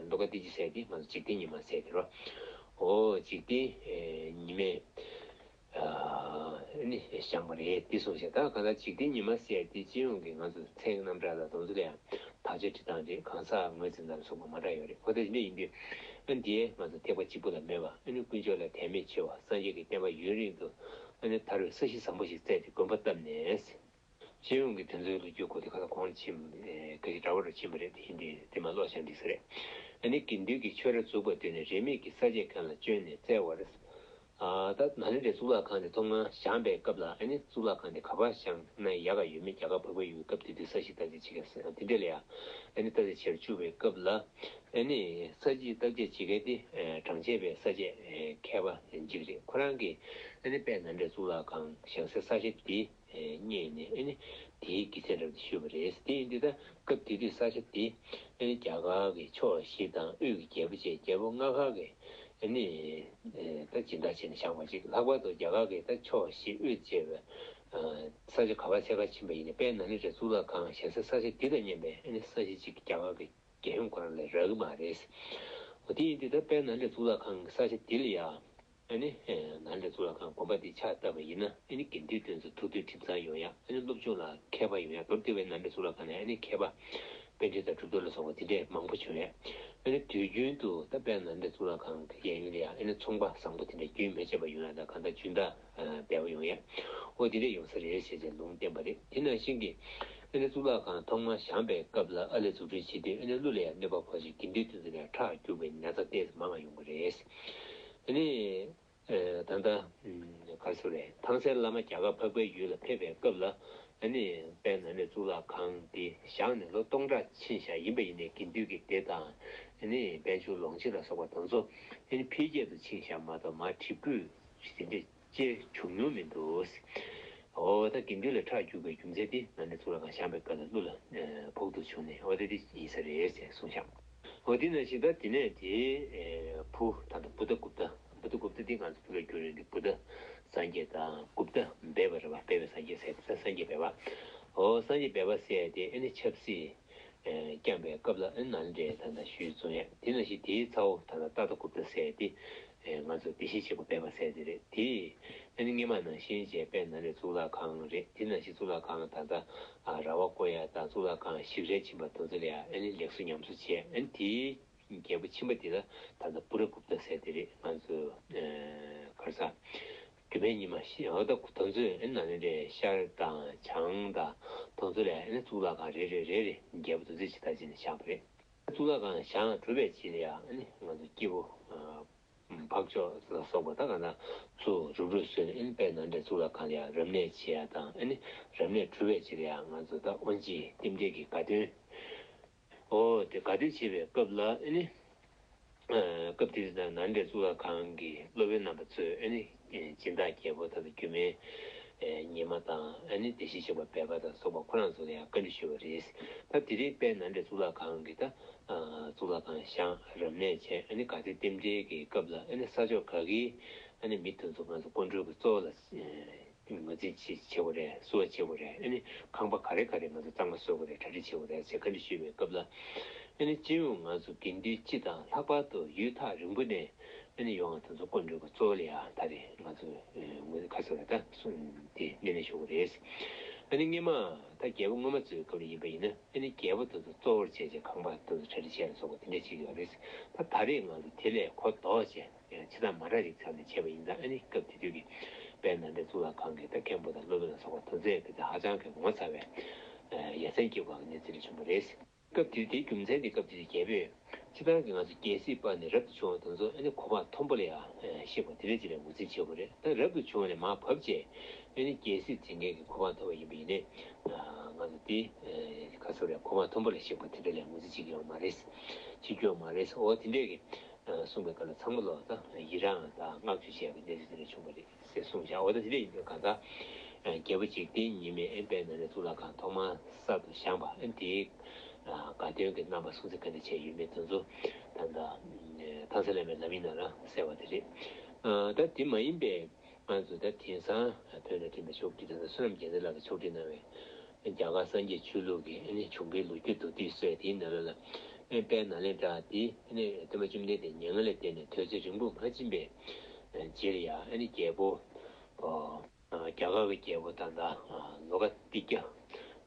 ལོ་ཀ་ཏི་ཅི་ཟེར་དེ་ང་ཚོ་འཇིག་རྟེན་ཉི་མ་ཟེར་དེ་རོ། འོ་འཇིག་རྟེན་ཉི་མས་ཨ་ནི་བཞེངས་པ་རེད། དེ་གསུངས་ཤག་ད་གང་ལྟར་འཇིག་རྟེན་ཉི་མ་ཟེར་དེ་སྤྱི་ཡོངས་ཀྱི་ང་ཚོ་མཚན་གྱི་རྣམ་གྲངས་དང་དོན་ཚུལ་ལ་ཡང་དག་ཆ་འབྲི་སྟངས་རེད། གང་ཟག་ངོས་འཛིན་སྟངས་ལ་སོགས་པ་མ་འདྲ་ཡོད་རེད། འོ་དེ་འདྲ་ཡིན་དུས་ཨ་འདིའི་ང་ཚོ་ཐེག་པ་གཅིག་པུ་ལ་མོས་པ། ཨ་ནི་དཀོན་མཆོག་ལ་དད་མོས་ཆེ་བ། སངས་རྒྱས་ཀྱི་བསྟན་པ་ཡུན་རིང་དུ་ཨ་ནི་དར་བའི་ས་གཞི་བཟང་པོ་ཞིག་བཙལ་ཏེ་དགོན་པ་བཏབ་ནས། སྤྱི་ཡོངས་ཀྱི་དེ་ཚོའི་ལོ་རྒྱུས་སྐོར་དེ་ཁ་ལ་གོང་ལ་ཕྱིན། ཨེ་ག་ཞིག་འདྲ་བོ་རུ་ཕྱིན་པ་རེད། དེ་ཡིན་དུས་དེ་མ་ཀློག་བཞག་འགྲིག་ས་རེད། ཨ་ནི་དགེ་འདུན་གྱིས་ཆོས་ར་འཛུགས་པར་འདོད་ནས་རིན་མེད་ཀྱི་ས་དཔྱད་མཁན་ལ་བཅོལ་ནས་བཙལ་བར། ཨ་ད་ནཱ་ལེནྡྲའི་གཙུག་ལག་ཁང་དེ་ཐོག་མར་བཞེངས་པའི་སྐབས་ལ་ཨ་ནི་གཙུག་ལག་ཁང་དེ་ག་པར་བཞེངས་ན་ཡག་ག་ཡོད་མེད། རྒྱ་གར་འཕགས་པའི་ཡུལ་སྐབས་དེ་དུས་ས་གཞི་བརྟག་དཔྱད་བྱེད་མཁན་དེ་འདྲ་ལ་ཡང་ཨ་ནི་བརྟག་དཔྱད་བྱེད་རུ་བཅུག་པའི་སྐབས་ལ། ཨ་ནི་ས་གཞི་བརྟག་དཔྱད་བྱེད་མཁན་དེ་ཨེ་གྲངས་ཅན་པའི་ས་དཔྱད་ཨེ་མཁས་པ་ཅིག་རེད། ཁོ་རང་གིས་ཨ་ནི་དཔལ་ནཱ་ལེནྡྲའི་གཙུག་ལག་ཁང་བཞེངས་སའི་ས་གཞི་དེ་ཨེ་རྙེད་ནས་ཨ་ནི་དེའི་དགེ་མཚན་འདྲ་པོ་དེ་ཞུས་པ་རེད། དེ་ཡིན་དུས་ད་སྐབས་དེ་དུས་ས་གཞི་དེ་ཨ་ནི་རྒྱ་གར་གྱི་ཕྱོགས་བཞི་དང་དབུས་ཀྱི་རྒྱལ་པོ་བཅས་རྒྱལ་པོ་ལྔ་ག་གིས་ཨ་ནི་ཨེ་ད་སྦྱིན་བདག་བྱས་ནས་བཞེངས་པ་ཅིག་ལྷག་པར་དུ་རྒྱ་གར་གྱི་ད་ཕྱོགས་བཞི་དབུས་བཅས་པའི་ས་ཆ་ག་པར་འཚོལ་ག་ཕྱིན་པ་ཡིན་ནའི་དཔལ་ནཱ་ལེནྡྲའི་གཙུག་ལག་ཁང་བཞེངས་སའི་ས་གཞི་དེ་དང་མཉམ་པའི་ཨ་ནི་ས་གཞི་ཅིག་རྒྱ་གར་གྱི་རྒྱལ་ཡུམ་ཁོ་རང་ལས་རག་གི་མ་རེད། འོ་དེ་ཡིན་དུས་ད་དཔལ་ནཱ་ལེནྡྲའི་གཙུག་ལག་ཁང་གི་ས་ཆ་འདི་ལ་ཡ། ཨ་ནི་ནཱ་ལེནྡྲའི་གཙུག་ལག་ཁང་དགོན་པ་འདི་ཕྱག་བཏབ་པ་ཡིན་ན་ཨ་ནི་དགེ་འདུན་དེ་ཚོ་ཐུགས་མཐུན་ཁྲིམས་གཙང་ཡོང་ཡ། ཨ་ནི་སློབ་སྦྱོང་ལ་མཁས་པ་ཡོང་ཡ། མདོར་བསྡུས་པའི་ནཱ་ལེནྡྲའི་གཙུག་ལག་ཁང་ནས་ཨ་ནི་མཁས་པ་པཎྜི་ཏ་གྲུབ་ཐོབ་ལ་སོགས་པ་དེ་འདྲས་མང་པོ་བྱུང་ཡ། ཨ་ནི་དུས་རྒྱུན་དུ་ད་དཔལ་ནཱ་ལེནྡྲའི་གཙུག་ལག་ཁང་གི་གཡས་གཡོན་ལ་ཡ་ཨ་ནི་ཚོང་པ་བཟང་པོ་དེ་འདྲས་རྒྱུན་མི་ཆད་པ་ཡོང་ཡ་དང་། གང་ལྟར་སྦྱིན་བདག་སྦས་པ་ཡོང་ཡ། ཨོ་དེ་འདྲས་ཡོང་ས་རེད་ཞེས་བྱས་ལུང་བསྟན་པ་རེད། དེ་ནང་བཞིན་གྱི་ཨ་ནི་གཙུག་ལག་ཁང་ཐོག་མར་བཞེངས་པའི་སྐབས་ལ་ཨར་ལས་འཛུགས་སྐྲུན་བྱེད་དུས་ཨ་ནི་ཀླུ་ལ་ཡང་གནོད་པ་ཕོག་ཅིང་དགེ་འདུན་དེ་ཚོ་ལ་ཡང་ཁྲག་རྒྱུག་པའི་ཉེན་ཚབས་ཏོག་ཙམ་མང་བ་ཡོང་གི་རེད། ཨ་ནི་ཨེ་ད་ལྟ་ག་རེ་ཟེར་རེད། ཐང་སན་བླ་མ་རྒྱ་གར་འཕགས་པའི་ཡུལ་ལ་ཕེབས་པའི་སྐབས་ལ་ཨ་ནི་དཔལ་ནཱ་ལེནྡྲའི་གཙུག་ལག་ཁང་འདི་བཞེངས་ནས་ལོ་སྟོང་ཕྲག་ཕྱིན་བཞག་ཡིན་པ་ཡིན་ནའི་དགེ་འདུན་གྱི་སྡེ་དང་ཨ་ནི་དཔལ་འབྱོར་ལོངས་སྤྱོད་ལ་སོགས་པ་དེ་ཚོ་ཨ་ནི་འཕེལ་རྒྱས་སུ་ཕྱིན་བཞག་མ་གཏོགས་མར་གྲིབ་འགོས་དེ་འདྲས་ཅེས་བྱུང་མྱོང་མི་འདུག། འོ་ད་དགེ་འདུན་ལ་ཁྲག་རྒྱུག་པའི་རྒྱུ་མཚན་དེ་ནཱ་ལེནྡྲའི་གཙུག་ལག་ཁང་བཞེངས་པའི་སྐབས་ལ་ཀླུ་ལ་ཕོག་ཐུག་བྱུང་ནས་འོ་ད་དེ་ཡིན་ས་རེད་ཅེས་གསུངས་ཤག། འོ་དེ་ནང་བཞིན་ད་དེ་ནས་དེའི་བུ་ད་ལྟ་བུདྡྷ་གུཔྟ། བུདྡྷ་གུཔྟ་དེ་ང་ཚོ་བོད་སྐད་སྒྱུར་ཡོང་དུས་བུདྡྷ་སངས་རྒྱས་དང་། གུཔྟ་སྦས་པ་རེད་པ། སྦས་པའི་སངས་རྒྱས་ཟེར་ཏེ་སངས་རྒྱས་སྦས་པ། འོ་སངས་རྒྱས་སྦས་པ་ཟེར་ཏེ་ཨ་ནི་ཆབ་སྲིད་བསྐྱངས་པའི་སྐབས་ལ་ཨ་ནི་ནཱ་ལེནྡྲའི་ད་ལྟ་ཞུས་སོང་ཡ། དེ་ནང་བཞིན་དེའི་ཚ་བོ་ད་ལྟ་ཏཱ་ཐཱ་གུཔྟ་ཟེར་ཏེ་ང་ཚོ་བདེ་གཤེགས་ཆེན་པོ་སྦས་པ་ཟེར་དེ་རེད། དེ་ཨ་ནི་སྔོན་མ་ནང་བཞིན་བྱས་དཔལ་ནཱ་ལེནྡྲའི་གཙུག་ལག་ཁང་རེད། དེ་ནང་བཞིན་གཙུག་ལག་ཁང་ད་ལྟ་ར་བ་བསྐོར་ཡ་དང་གཙུག་ལག་ཁང་ཞིག་རལ་ཕྱིན་པ་དེ་ཚོ་ལ་ཡ་ཨ་ནི་ལེགས་གསོ་ཉམས་གསོ་བྱས། ཨ་ནི་དེའི་རྒྱལ་པོ་ཕྱིན་པ་དེ་ལ་ད་ལྟ་པུ་ར་གུཔྟ་ཟེར་དེ་རེད། ང་ཚོ་ག་རེ་ཟ། རྒྱུད་སྨད་རྙིང་མ་ཞེས་འོ་ད་དེ་ཚོས་ཨ་ནི་ནཱ་ལེནྡྲའི་ཤར་དང་བྱང་དང་དེ་ཚོ་ལ་ཨ་ནི་གཙུག་ལག་ཁང་རེ་རེ་རེ་རེ་རྒྱལ་པོ་དེ་ཚོས་ཇི་ལྟར་བྱས་ནས་བཞེངས་པ་རེད། གཙུག་ལག་ཁང་བཞེངས་གྲུབ་པའི་རྗེས་ལ་ཡང་ཨ་ནི་ང་ཚོ་སྐྱེ་བོ་འཕགས་མཆོག་ལ་སོགས་པ་ད་ག་ན་ཚུར་རུབ་རུབ་བཟོས་ནས་ཨ་ནི་དཔལ་ནཱ་ལེནྡྲའི་གཙུག་ལག་ཁང་ལ་ཡང་རབ་གནས་བྱེད་ཡ་དང་། ཨ་ནི་རབ་གནས་གྲུབ་པའི་རྗེས་ལ་ཡང་ང་ཚོ་ད་དབོན་སྤྱི་རྟེན་འབྲེལ་གྱི་དགའ་སྟོན། འོ་དེ་དགའ་སྟོན་བྱེད་པའི་སྐབས་ལ་ཨ་ནི་སྐབས་དེ་དུས་ནཱ་ལེནྡྲའི་གཙུག་ལག་ཁང་གི་སློབ་དཔོན་རྣམ་པ་ཚོས་ཨ་ནི་སྦྱིན་བདག་རྒྱལ་པོ་ད་ལྟ་རྒྱུད་སྨད་རྙིང་མ་དང་ཨ་ནི་བདེ་གཤེགས་ཆེན་པོ་སྦས་པ་དང་སོགས་པ་ཁོ་རང་ཚོ་ལ་ཡང་བཀའ་འདྲི་ཞུས་པ་རེད། ད་དེ་རིང་དཔལ་ནཱ་ལེནྡྲའི་གཙུག་ལག་ཁང་གི་ད་གཙུག་ལག་ཁང་བཞེངས་རབ་གནས་བྱས། ཨ་ནི་དགའ་སྟོན་རྟེན་འབྲེལ་གྱི་སྐབས་ལ་ཨ་ནི་ས་ཕྱོགས་ག་གི་ཨ་ནི་མི་དེ་ཚོ་ང་ཚོ་སྐུ་མགྲོན་གྱི་གཙོ་བོ་ལ་ངོས་འཛིན་བྱེད་བྱེད་དགོས་རེད། བསུ་བ་བྱེད་དགོས་རེད། ཨ་ནི་ཁང་པ་ག་རེ་ག་རེ་ང་ཚོ་གཙང་མ་བཟོ་དགོས་རེད། གྲ་སྒྲིག་བྱེད་དགོས་རེད་ཟེར་བཀའ་འདྲི་ཞུས་པའི་སྐབས་ལ་ཨ་ནི་སྤྱི་ཡོངས་ང་ཚོ་དགེ་འདུན་སྤྱི་དང་ལྷག་པར་དུ་ཡུལ་ཐག་རིང་པོ་ནས་ ཨ་ནི་ཡོང་བ་དེ་ཚོ་སྐོར་འགྲོ་གི་གཙོ་བོ་ལ་ཡང་ད་རེས་ང་ཚོ་ངོས་ཁ་སོ་ར་ད་གསུང་དེ་སྣེ་ནས་ཞུ་གི་རེད། ཨ་ནི་སྔོན་མ་ད་རྒྱལ་པོ་སྔོན་མ་ཚོའི་སྐབས་ལ་ཡིན་པ་ཡིན་ན་ཨ་ནི་རྒྱལ་པོ་དེ་ཚོ་གཙོ་བོར་བྱས་བྱས་ཁང་པ་དེ་ཚོ་གྲ་སྒྲིག་བྱས་ལ་སོགས་པ་དེ་འདྲ་བྱེད་ཀྱི་ཡོད་རེད། ད་ད་རེས་ང་ཚོ་དེ་ལས་གོ་ལྡོག་བྱས་ཕྱི་ཐག་མ་རག་རིགས་ཚང་ནས་བྱས་པ་ཡིན་ཙང་ཨ་ནི་སྐབས་དེ་དུས་ཀྱི་དཔལ་ནཱ་ལེནྡྲ་གཙུག་ལག་ཁང་གི་ད་མཁན་པོ་དང་སློབ་དཔོན་ལ་སོགས་པ་དེ་ཚོས་ཕལ་ཆེར་ཧ་ཅང་གི་ངོ་མཚར་བའི་ཡ་མཚན་སྐྱེ་དགོས་པའི་གནས་ཚུལ་བྱུང་བ་རེད། སྐབས་དེ་དེའི་རྒྱུ་མཚན་དེ་སྐབས་དེ་རྒྱལ་པོས་སྤྱིར་བཏང་གི་ང་ཚོ་རྒྱལ་སྲིད་སྤར་ནས་རབ་ཏུ་བྱུང་བ་དེ་ཚོ་ཨ་ནི་གོ་འཕང་མཐོན་པོ་ལ་ཡང་གཤེགས་པ་དེ་འདྲ་ཅིག་ལ་ངོས་འཛིན་བྱེད་དགོས་རེད། ད་རབ་ཏུ་བྱུང་བ་ནས་མར་བབས་རྗེས་ཨ་ནི་རྒྱལ་སྲིད་འཛིན་མཁན་གྱི་གོ་འཕང་ཐོབ་པ་ཡིན་པ་ཡིན་ནའི་ང་ཚོ་དེ་ག་ཚོད་རེད། གོ་འཕང་མཐོན་པོ་ལ་གཤེགས་པ་དེ་འདྲ་ལ་ངོས་འཛིན་བྱེད་ཀྱི་ཡོད་མ་རེད། བྱེད་རྒྱུ་ཡོད་མ་རེད། འོ་དེ་འདྲས་ཀྱི་གསུངས་པའི་སྐབས་ལ་ཚང་མ་ལོག་ད་ཡི་རངས་དང་བསྔགས་བརྗོད་བྱས་པའི་གནས་ཚུལ་དེ་འདྲ་བྱུང་བ་རེད། ཟེར་གསུངས་བཞག་འོ་ད་དེ་འདྲ་ཡིན་དུས་གང་ལྟར་རྒྱལ་པོ་འཇིག་རྟེན་ཉི་མས་ཨེ་དཔལ་ནཱ་ལེནྡྲ་གཙུག་ལག་ཁང་ཐོག་མར་གསར་དུ་བཞེངས་པ་ཨེ་དེའི་དགའ་སྟོན་གྱི་རྣམ་པ་སྲུང་བརྩི་ག་འདྲ་བྱས་ཡོད་མེད་དེ་ཚོ་ད་ལྟ་ཐང་སན་བླ་མའི་ལམ་ཡིག་ནང་ལ་གསལ་བ་དེ་རེད། ད་དེ་མ་ཡིན་པའི་ང་ཚོ་ད་དེང་སང་བོད་ནས་ཐོན་པའི་ཕྱོགས་སྒྲིག་ད་ལྟ་བསོད་ནམས་རྒྱལ་མཚན་ལགས་ཀྱིས་ཕྱོགས་སྒྲིག་གནང་བའི་རྒྱ་གར་སངས་རྒྱས་ཆོས་ལུགས་ཀྱི་ཨ་ནི་བྱུང་འཕེལ་ལོ་རྒྱུས་མདོར་བསྡུས་སྲོལ་དེའི་ནང་ལོགས་ལ་ཨ་ནི་དཔལ་ནཱ་ལེནྡྲ་དེ་ཨ་ནི་སྟོན་པ་བཅོམ་ལྡན་འདས་མྱ་ངན་ལས་འདས་ནས་དུས་ཚོད་རིང་པོ་མ་ཕྱིན་པའི་རྗེས་ལ་ཡང་ཨ་ནི་རྒྱལ་པོ་རྒྱ་གར་གྱི་རྒྱལ་པོ་ད་ལྟ་ལོ་ཀ་ཏི་ཀྱ་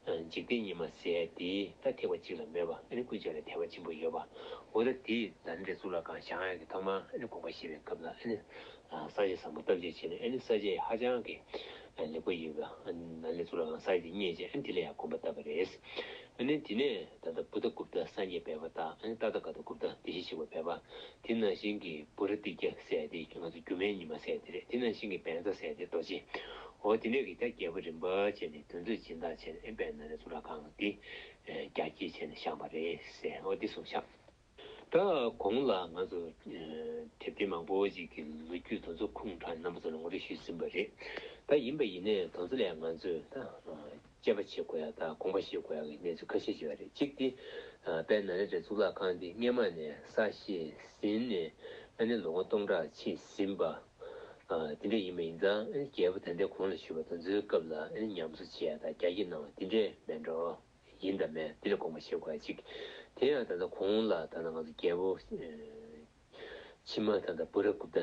འཇིག་རྟེན་ཉི་མ་ཟེར་དེ་ད་ཐེག་པ་གཅིག་ལ་མོས་པ་ཨ་ནི་ཀུན་སྤྱོད་ལ་དད་པ་ཆེན་པོ་ཡོད་པ་འོ་ད་དེས་ནཱ་ལེནྡྲའི་གཙུག་ལག་ཁང་བཞེངས་ཡག་གི་ཐོག་མར་ཨ་ནི་དགོངས་པ་བཞེས་པའི་སྐབས་ལ་ཨ་ནི། ས་ཆ་བཟང་པོ་བརྟག་དཔྱད་བྱས་ནས་ཨ་ནི་ས་ཆ་ཧ་ཅང་གི་ལེགས་པོ་ཡོད་པ་ནཱ་ལེནྡྲ་གཙུག་ལག་ཁང་ས་ཆ་དེ་རྙེད་རྗེས་ཨ་ནི་དེ་ལ་ཡང་དགོན་པ་བཏབ་པ་རེད། ཨ་ནི་དེ་ནས་ད་ལྟ་བུདྡྷ་གུཔྟ་སངས་རྒྱས་སྦས་པ་དང་ཨ་ནི་ཏ་ཐཱ་ག་ཏ་གུཔྟ་བདེ་གཤེགས་གཤེགས་པ་སྦས་པ་དེ་ནང་བཞིན་གྱི་བྷུ་ར་ཏི་ཀྱ་ཟེར་ཡ་དེ་ང་ཚོ་སྒྱུ་མའི་ཉི་མ་ཟེར་ཡ་དེ་རེད། དེ་ནང་བཞིན་གྱི་བཛྲ་ཟེར་ཡ་དེ་རྡོ་རྗེ། འོ་དེ་འདྲས་ཀྱི་ད་རྒྱལ་པོ་རིམ་པ་བྱས་ནས་དོན་ཚོད་སྦྱིན་བདག་བྱས་ནས་ཨ་ནི་དཔལ་ནཱ་ལེནྡྲ་གཙུག་ལག་ཁང་དེ་རྒྱ་སྐྱེད་བྱས་ནས་བཞེངས་པ་རེད་ཟེར་འོ་དེ་གསུངས་བཞག་ད་གོང་ལ་ང་ཚོ་དེབ་ཐེར་མང་པོ་ཞིག་གི་ལོ་རྒྱུས་དེ་ཚོ་ཁུངས་དྲངས་རྣམ་པ་ཚོ་ལ་ངོ་སྤྲོད་ཞུས་ཟིན་པ་རེད། ད་ཡིན་པ་ཡིན་ནའི་དེ་ཚོ་ལས་ང་ཚོས་ད་དཔྱད་པ་བྱེད་དགོས་ཡ་དང་དགོངས་པ་བཞེས་དགོས་ཡ་གི་གནས་ཚུལ་ཁ་ཤས་ཤིག་ཡོད་རེད། གཅིག་དེ་དཔལ་ནཱ་ལེནྡྲའི་གཙུག་ལག་ཁང་འདི་སྔས་མ་ནས་གསར་བཞེངས་ཟིན་ནས་ཨ་ནི་ལོ་ངོ་སྟོང་ཕྲག་ཕྱིན་ཟིན་པ་དེ་འདྲ་ཡིན་པ་ཡིན་ཙང་ཨ་ནི་རྒྱལ་པོ་ད་ལྟའི་གོང་ལ་ཞུས་པ་དེ་ཚོའི་སྐབས་ལ་ཨ་ནི་ཉམས་གསོ་བྱེད་ཡ་དང་རྒྱ་སྐྱེད་གནང་བ་དེ་འདྲས་མེད་འགྲོ། ཡིན་དང་མིན་དེ་ལ་དགོངས་པ་བཞེས་དགོས་ཡ་གཅིག་དེ་ཡང་ད་ལྟ་གོང་ལ་ད་ལྟ་ང་ཚོ་རྒྱལ་པོ་ཕྱི་མ་ད་ལྟ་བྷུ་ར་གུཔྟ་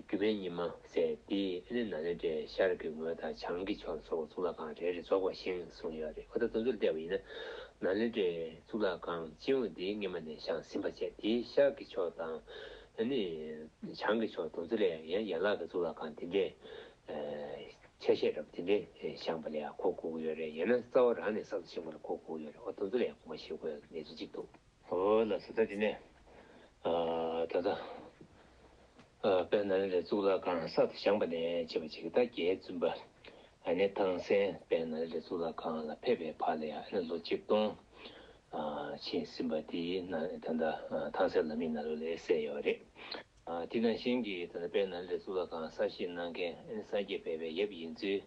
སྒྱུ་མའི་ཉི་མ་ཟེར་དེ་ཨ་ནི་ནཱ་ལེནྡྲའི་ཤར་གྱི་ངོས་དང་བྱང་གི་ཕྱོགས་ལ་སོགས་པ་གཙུག་ལག་ཁང་རེ་རེ་རྫོགས་པ་བཞེངས་གསུངས་ཡོད་རེད། འོ་ད་དེ་ཚོ་ལ་བལྟས་པ་ཡིན་ན་ནཱ་ལེནྡྲའི་གཙུག་ལག་ཁང་སྤྱི་ཡོངས་དེ་སྔས་མ་ནས་བཞེངས་ཟིན་པ་བྱས་དེའི་ཤར་གྱི་ཕྱོགས་དང་ཨ་ནི་བྱང་གི་ཕྱོགས་དེ་ཚོ་ལ་ཡང་ཡན་ལག་གི་གཙུག་ལག་ཁང་དེ་འདྲས་ཆ་ཤས་འདྲ་པོ་དེ་འདྲས་བཞེངས་པ་ལ་ཡང་གོ་དགོས་ཀྱི་ཡོད་རེད། ཡང་ན་རྩ་བ་རང་ནས་གསར་དུ་བཞེངས་པ་ལ་གོ་དགོས་ཀྱི་ཡོད་རེད། འོ་དེ་ཚོ་ལ་ཡང་དགོངས་པ་བཞེས་དགོས་ཡ་གི་གནས་ཚུལ་གཅིག་འདུག་འོ་ལགས་སོ། ད་དེ་ནས་ད་ལྟ་དཔལ་ནཱ་ལེནྡྲའི་གཙུག་ལག་ཁང་གསར་དུ་བཞེངས་པ་ནས་བྱས་པ་ཅིག་ད་རྒྱལ་བཙུན་པ་ཨ་ནི་ཐང་སན་དཔལ་ནཱ་ལེནྡྲའི་གཙུག་ལག་ཁང་ལ་ཕེབས་པའི་བར་ལ་ཡང་ཨ་ནི་ལོ་ཆིག་སྟོང་ཕྱིན་ཟིན་པ་དེ་ད་ལྟ་ཐང་སན་ལམ་ཡིག་ནང་ལོགས་ལ་གསལ་ཡོད་རེད། དེ་ནང་བཞིན་གྱི་ད་ལྟ་དཔལ་ནཱ་ལེནྡྲའི་གཙུག་ལག་ཁང་གསར་བཞེངས་གནང་མཁན་ཨ་ནི་སངས་རྒྱས་སྦས་པའི་ཡབ་ཡིན་ཚུལ་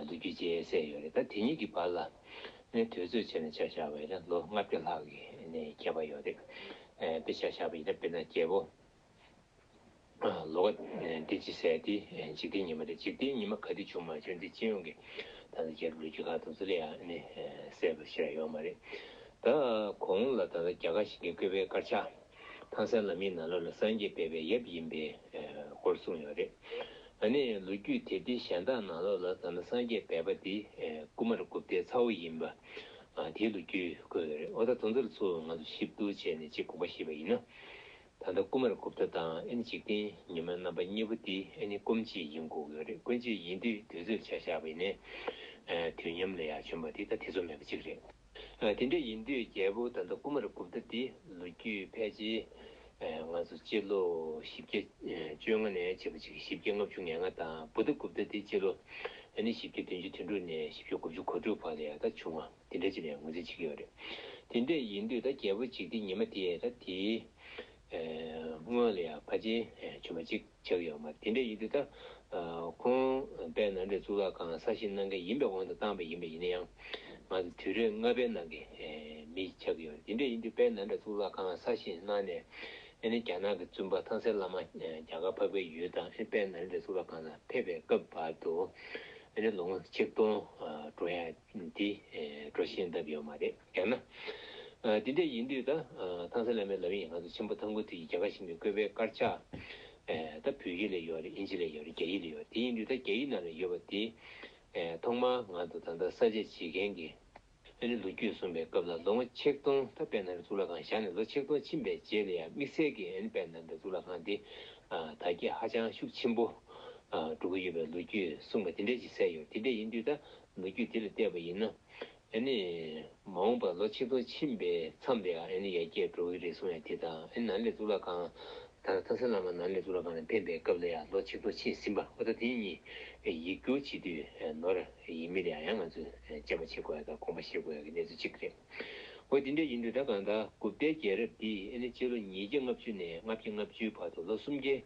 ལོ་རྒྱུས་བཅས་གསལ་ཡོད་རེད། ད་དེ་གཉིས་ཀྱི་བར་ལ་ཨ་ནི་དུས་ཚོད་བྱས་ནས་ཆ་བཞག་པ་ཡིན་ན་ལོ་ལྔ་བརྒྱ་ལྷག་གི་ཨ་ནི་ཁྱད་པར་ཡོད་རེད། དཔེ་ཆ་བཞག་པ་ཡིན་ན་དཔེར་ན་རྒྱལ་པོ་ལོ་ཀ་བདེ་སྐྱིད་ཟེར་དེ་འཇིག་རྟེན་ཉི་མ་རེད། འཇིག་རྟེན་ཉི་མ་ག་དུས་བྱུང་མ་བྱུང་དེ་སྤྱི་ཡོངས་ཀྱི་ད་ལྟ་རྒྱལ་པོའི་ལོ་རྒྱུས་ཁག་དེ་ཚོ་ལ་ཡང་ཨ་ནི་གསལ་པོ་ཞེ་དྲག་ཡོད་མ་རེད། ད་གོང་ལ་ད་ལྟ་རྒྱ་གར་གཞིས་ཀྱི་བཀོད་པའི་དཀར་ཆག་ཐང་སན་ལམ་ཡིག་ནང་ལོགས་ལ་སངས་རྒྱས་སྦས་པའི་ཡབ་ཡིན་པའི་སྐོར་གསུངས་ཡོད་རེད། ཨ་ནི་ལོ་རྒྱུས་དེབ་ཐེར་གཞན་དག་ནང་ལོགས་ལ་ད་ལྟ་སངས་རྒྱས་སྦས་པ་དེ་ཀུ་མ་ར་གུཔྟའི་ཚ་བོ་ཡིན་པ་དེའི་ལོ་རྒྱུས་བཀོད་ཡོད་རེད། འོ་ད་དེ་ཚོ་ལ་ཚུར་ང་ཚོ་ཞིབ་ཏུ་བྱས་ནས་ཅིག་དགོངས་པ་བཞེས་པ་ཡིན་ན། ད་ལྟ་ཀུ་མ་ར་གུཔྟ་དང་ཨ་ནི་འཇིག་རྟེན་ཉི་མ་རྣམ་པ་གཉིས་པོ་དེ་ཨ་ནི་སྐུ་མཆེད་ཡིན་དགོས་ཀྱི་ཡོད་རེད། སྐུ་མཆེད་ཡིན་དུས་དུས་ཚོད་ཆ་བཞག་པ་ཡིན་ནའི་དུས་མཉམ་ལ་ཡར་བྱོན་པ་དེ་ད་དེ་ཚོ་མེད་པ་གཅིག་རེད། དེ་འདྲ་ཡིན་དུས་རྒྱལ་པོ་ད་ལྟ་ཀུ་མ་ར་གུཔྟ་དེ་ལོ་རྒྱུས་ཕལ་ཆེར་ང་ཚོ་སྤྱི་ལོ་བཞི་བརྒྱ་བཅོ་ལྔ་ནས་བྱས་པ་ཅིག་བཞི་བརྒྱ་ལྔ་བཅུ་ང་ལྔ་དང་བུདྡྷ་གུཔྟ་དེ་སྤྱི་ལོ་ཨ་ནི་བཞི་བརྒྱ་བདུན་ཅུ་དོན་དྲུག་ནས་བཞི་བརྒྱ་དགུ་བཅུ་གོ་དྲུག་བར་ལ་ཡང་ད་བྱུང་བ་དེ་འདྲ་ཅིག་ལ་ཡང་ངོས་འཛིན་བྱེད་ཀྱི་ཡོད་རེད། དེ་འདྲ་ཡིན་དུས་ད་རྒྱལ་པོ་འཇིག་རྟེན་ཉི་མ་དེ་ད་དེའི་སྔོན་ལ་ཡང་ཕལ་ཆེར་བྱུང་བ་ཅིག་ཆགས་ཡོད་མ་རེད། དེ་འདྲ་ཡིན་དུས་ད་ཁོང་དཔལ་ནཱ་ལེནྡྲའི་གཙུག་ལག་ཁང་གསར་བཞེངས་གནང་མཁན་ཡིན་པའི་དབང་དུ་བཏང་བ་ཡིན་པ་ཡིན་ན་ཡང་ང་ཚོ་དུས་རབས་ལྔ་པའི་ནང་གི་མི་ཆགས་ཀྱི་ཡོད་རེད། དེ་འདྲ་ཡིན་དུས་དཔལ་ནཱ་ལེནྡྲའི་གཙུག་ལག་ཁང་གསར་བཞེངས་གནང་ནས་ཨ་ནི་རྒྱ་ནག་གི་བཙུན་པ་ཐང་སན་བླ་མ་རྒྱ་གར་འཕགས་པའི་ཡུལ་དང་ཨ་ནི་དཔལ་ནཱ་ལེནྡྲའི་གཙུག་ལག་ཁང་ལ་ཕེབས་པའི་སྐབས་བར་དུ་ཨ་ནི་ལོ་ངོ་ཆིག་སྟོང་འགྲོ་ཡ་འདི་འགྲོ་བཞིན་བསྡད་ཡོད་མ་རེད། ཡང་ན་དེ་འདྲ་ཡིན་དུས་ད་ཐང་སན་བླ་མའི་ལམ་ཡིག་ང་ཚོ་ཆེན་པོ་ཐང་གོ་ཐི་ཡི་རྒྱ་གར་གཞུང་གི་བཀོད་པའི་དཀར་ཆག་ ཨེ་ད་བོད་ཡིག་ལ་ཡོད་རེད། ཨིན་ཇི་ལ་ཡོད་རེད། རྒྱ་ཡིག་ལ་ཡོད་རེད། དེ་ཡིན་དུས་ད་རྒྱ་ཡིག་ནང་ལ་ཡོད་པ་དེ་ཨེ་ཐོག་མར་ང་ཚོ་ད་ལྟ་གསར་བརྗེ་བྱེད་མཁན་གྱི་ཨ་ནི་ལོ་རྒྱུས་གསུངས་པའི་སྐབས་ལ་ལོ་ངོ་ཆིག་སྟོང་ད་དཔལ་ནཱ་ལེནྡྲ་གཙུག་ལག་ཁང་བཞག་ནས་ལོ་ཆིག་སྟོང་ཕྱིན་པའི་རྗེས་ལ་ཡང་དམིགས་བསལ་གྱི་ཨ་ནི་དཔལ་ནཱ་ལེནྡྲ་གཙུག་ལག་ཁང་འདི་ཨ་དར་རྒྱས་ཧ་ཅང་ཤུགས་ཆེན་པོ་ཨ་འགྲོ་གི་ཡོད་པའི་ལོ་རྒྱུས་གསུངས་པ་དེ་འདྲ་ཞིག་གསལ་ཡོད། དེ་འདྲ་ཡིན་དུས་ད་ལོ་རྒྱུས་དེ་ལ་བལྟས་པ་ཡིན་ན། ཨ་ནི་མ་འོངས་པར་ལོ་ཆིག་སྟོང་ཕྱིན་པའི་མཚམས་དེ་ཨ་ནི་ཡར་རྒྱས་འགྲོ་གི་རེད་གསུང་ཡ་དེ་དང་། ཨ་ནི་ནཱ་ལེནྡྲ་གཙུག་ལག་ཁང་ད་ལྟ་ལྷ་ས་བླ་མ་ནཱ་ལེནྡྲ་གཙུག་ལག་ཁང་ལ་ཕེབས་པའི་སྐབས་ལ་ཡང་ལོ་ཆིག་སྟོང་ཕྱིན་ཟིན་པ། འོ་ད་དེ་གཉིས་ཡིག་སྒྱུར་བྱེད་དུས་ནོར་ཡིན་མིན་ལ་ཡང་ང་ཚོས་དཔྱད་པ་བྱེད་དགོས་ཡ་དང་དགོངས་པ་བཞེས་དགོས་ཡ་གི་གནས་ཚུལ་གཅིག་རེད། འོ་དེ་འདྲ་ཡིན་དུས་ད་གང་ལྟར་གུཔྟའི་རྒྱལ་རབས་འདི་ཨ་ནི་སྤྱི་ལོ་ཉིས་བརྒྱ་ལྔ་བཅུ་ནས་ལྔ་བརྒྱ་ལྔ་བཅུའི་བར་དུ་ལོ་སུམ་བརྒྱའི་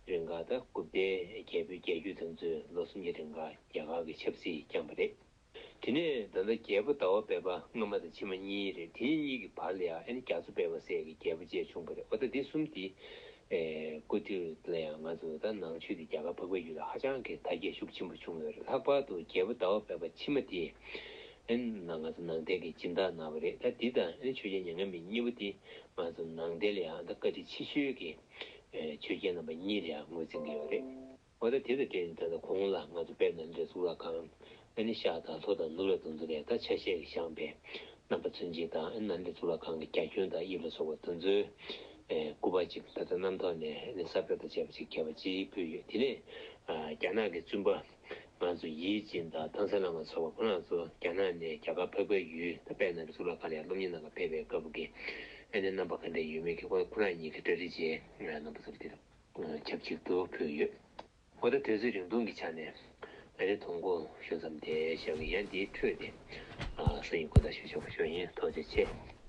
རིང་ག་ད་གུཔྟའི་རྒྱལ་པོའི་རྒྱལ་རྒྱུད་དེ་ཚོས་ལོ་སུམ་བརྒྱའི་རིང་ག་རྒྱ་གར་གྱི་ཆབ་སྲིད་བསྐྱངས་པ་རེད། དེ་ནས་ད་ལྟ་རྒྱལ་པོ་ཟླ་བ་བེ་བ་སྔ་མ་དང་ཕྱི་མ་གཉིས་རེད། དེ་གཉིས་ཀྱི་བར་ལ་ཡང་ཨ་ནི་རྒྱ་མཚོ་བེ་བ་ཟེར་གྱི་རྒྱལ་པོ་བཅས་བྱུང་བ་རེད། འོ་ད་དེ་གསུམ་དེ་ཨེ་སྐུ་དུས་ལ་ཡང་ང་ཚོ་ད་ནང་ཆོས་དེ་རྒྱ་གར་འཕགས་པའི་ཡུལ་ལ་ཧ་ཅང་གི་དར་རྒྱས་ཤུགས་ཆེན་པོ་བྱུང་ཡོད་རེད། ལྷག་པར་དུ་རྒྱལ་པོ་ཟླ་བ་བེ་བ་ཕྱི་མ་དེ་ཨ་ནི་ང་ཚོ་ནང་བསྟན་གྱི་སྦྱིན་བདག་གནང་བ་རེད། ད་དེ་དང་ཨ་ནི་ཆོས་རྒྱལ་མྱ་ངན་པ་གཉིས་པ་དེ་ང་ཚོ་ནང་བསྟན་ལ་ཡང་ད་བཀའ་དྲིན་ཆེ་ཤོས་ཀྱི་ཨེ་ཆོས་རྒྱལ་རྣམ་པ་གཉིས་ལ་ཡང་ངོས་འཛིན་གྱི་ཡོད་རེད། འོ་ད་དེ་དང་འབྲེལ་ནས་ད་ལྟ་གོང་ལ་ང་ཚོ་དཔལ་ནཱ་ལེནྡྲའི་གཙུག་ལག་ཁང་ཨ་ནི་ཤར་དང་ལྷོ་དང་ནུབ་ལ་དེ་ཚོ་ལ་ད་ཆ་ཤས་ཀྱིས་བཞེངས་པའི་རྣམ་པ་ཚུན་ཆད་དང་། ཨ་ནི་ནཱ་ལེནྡྲའི་གཙུག་ལག་ཁང་གི་རྒྱ་ཁྱོན་དང་དབྱིབས་ལ་སོགས་པ་དེ་ཚོའི་ཨེ་སྐུ་པར་ཅིག་ད་ལྟ་གནམ་ཐོག་ནས་ཨ་ནི་གསར་བཏོད་དང་བཅས་པ་ཅིག་བརྒྱབ་པ་ཅིག་ཕུལ་ཡོད། དེ་ནས་ཨ་རྒྱ་ནག་གི་བཙུན་པ་ང་ཚོ་ཡིད་ཅིན་དང་ཐང་སན་ལ་མ་སོགས་པ་ཁོ་རང་ཚོ་རྒྱ་ནག་ནས་རྒྱ་གར་འཕགས་པའི་ཡུལ་ད་དཔལ་ནཱ་ལེནྡྲའི་གཙུག་ལག་ཁང་ལ་ཡང་སློབ་གཉེར་གནང་ག་ཕེབས་པའི་སྐབས་ཀྱི་ཨ་ནི་རྣམ་པ་ག་འདྲ་ཡོད་མེད་ཀྱི་ཁོ་ཁོ་རང་གཉིས་ཀྱི་འདྲ་རིས་ཅིག་རྣམ་པ་ཚོར་དེར་ཆབས་ཅིག་ཏུ་ཕུལ་ཡོད། འོ་ད་དུས་ཚོད་རིང་ཐུང་གི་ཆ་ནས་ཨ་ནི་ཐུང་ཀུ་ཞུ་མཚམས་དེ་བཞག་གི་ཡིན། དེའི་འཕྲོས་ཏེ་ཨ་སང་ཉིན་ཁོ་ད་ཞུ་ཆོག་པ་ཞུ་ཡིན། ཐུགས་རྗེ་ཆེ།